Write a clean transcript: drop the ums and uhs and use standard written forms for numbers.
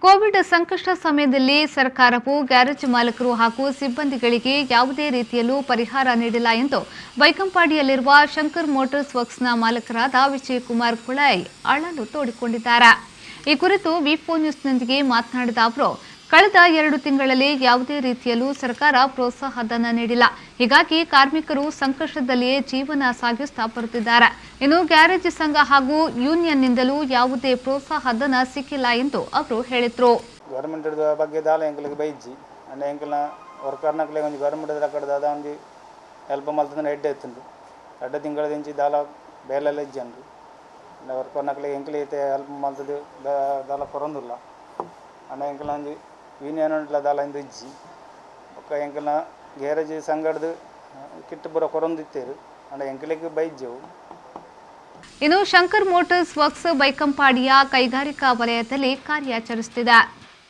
Covid ಸಂಕಷ್ಟ ಸಮಯದಲ್ಲಿ ಸರ್ಕಾರವು ಗ್ಯಾರೇಜ್ ಮಾಲೀಕರು ಹಾಗೂ ಸಿಬ್ಬಂದಿಗಳಿಗೆ ಯಾವುದೇ ರೀತಿಯಲ್ಲೂ ಪರಿಹಾರ ನೀಡಿಲ್ಲ ಎಂದು ಬೈಕಂಪಾಡಿಯಲ್ಲಿರುವ ಶಂಕರ್ ಮೋಟಾರ್ಸ್ ವರ್ಕ್ಸ್ನ ಮಾಲೀಕರಾದ ವಿಜಯಕುಮಾರ್ ಕುಳಾಯಿ ಅಳಲು ತೋಡಿಕೊಂಡಿದ್ದಾರೆ. ಈ ಕುರಿತು ವಿಫೋ ನ್ಯೂಸ್ನೊಂದಿಗೆ ಮಾತನಾಡಿದ ಅವರು, ಕಳೆದ 2 ತಿಂಗಳಲ್ಲಿ ಯಾವುದೇ ರೀತಿಯಲ್ಲೂ ಸರ್ಕಾರ ಪ್ರೋತ್ಸಾಹಧನ ನೀಡಿಲ್ಲ. ಹೀಗಾಗಿ ಕಾರ್ಮಿಕರು ಸಂಕಷ್ಟದಲ್ಲಿಯೇ ಜೀವನ ಸಾಗಿಸುತ್ತಾ ಬರುತ್ತಿದ್ದಾರೆ. ಇನ್ನು ಗ್ಯಾರೇಜ್ ಸಂಘ ಹಾಗೂ ಯೂನಿಯನ್ನಿಂದಲೂ ಯಾವುದೇ ಪ್ರೋತ್ಸಾಹಧನ ಸಿಕ್ಕಿಲ್ಲ ಎಂದು ಅವರು ಹೇಳಿದರು. ಗೌರ್ಮೆಂಟ್ ಬಗ್ಗೆ ದಾಲ ಎಂಕ್ಲೆಗ್ ಬೈಜ್ಜಿ. ಅಂಡ ಎಂಕ್ಲ್ನ ವರ್ಕರ್ನಕ್ಲೆಗ್ ಒಂಜಿ ಗೌರ್ಮೆಂಟ್ ಕಡೆ ದಾದ ಒಂಜಿ ಹೆಲ್ಪ್ ಮಲ್ತಂದ್ರೆ ಎಡ್ಡೆ ಇತ್ತುಂಡು. 2 ತಿಂಗಳದಿಂಚಿ ದಾಲ ಬೇಲೆಲ ಇಜ್ಜಂಡು. ಅಂಡ ವರ್ಕರ್ನಕ್ಲೆಗ್ ಎಂಕ್ಲೆ ಇತ್ತೆ ಹೆಲ್ಪ್ ಮಲ್ತದು ದಾಲ ಕೊರೊಂದುಲ್ಲ. ಅಂಡ ಎಂಕ್ಲ್ನ ಒಂಜಿ ಯೂನಿಯನ್ ಉಂಡ್ಲ ದಾಲ ಇಂದು ಇಜ್ಜಿ. ಬೊಕ್ಕ ಎಂಕ್ಲ್ನ ಗ್ಯಾರೇಜ್ ಸಂಘಡ್ದು ಕಿಟ್ ಪೂರ ಕೊರೊಂದಿತ್ತೆರ್. ಅಂಡ ಎಂಕ್ಲೆಗ್ ಬೈಜ್ಜವು. ಇನ್ನು ಶಂಕರ್ ಮೋಟಾರ್ಸ್ ವರ್ಕ್ಸ್ ಬೈಕಂಪಾಡಿಯ ಕೈಗಾರಿಕಾ ವಲಯದಲ್ಲಿ ಕಾರ್ಯಾಚರಿಸುತ್ತಿದೆ.